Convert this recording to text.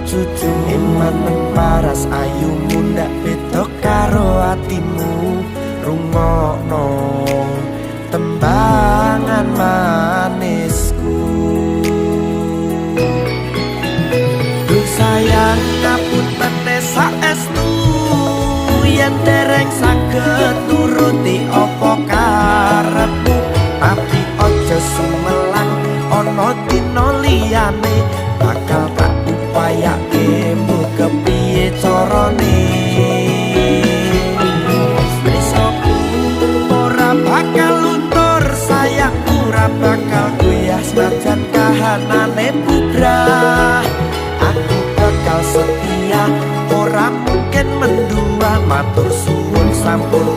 jujur. Emanen paras ayumu ndak beda karo atimu. Rungokno tembangan manisku. Duh sayang, ngapunten saestu yen dereng saged nuruti apa karepmu. Tapi aja sumelang, ana dina liyane bakal tak upayake mbuh kepiye carane. Tresnoku ora bakal luntur, sayangku ora bakal goyah senajan kahanane bubrah. Aku bakal setia, ora mungkin mendua. Matur suwun sampun.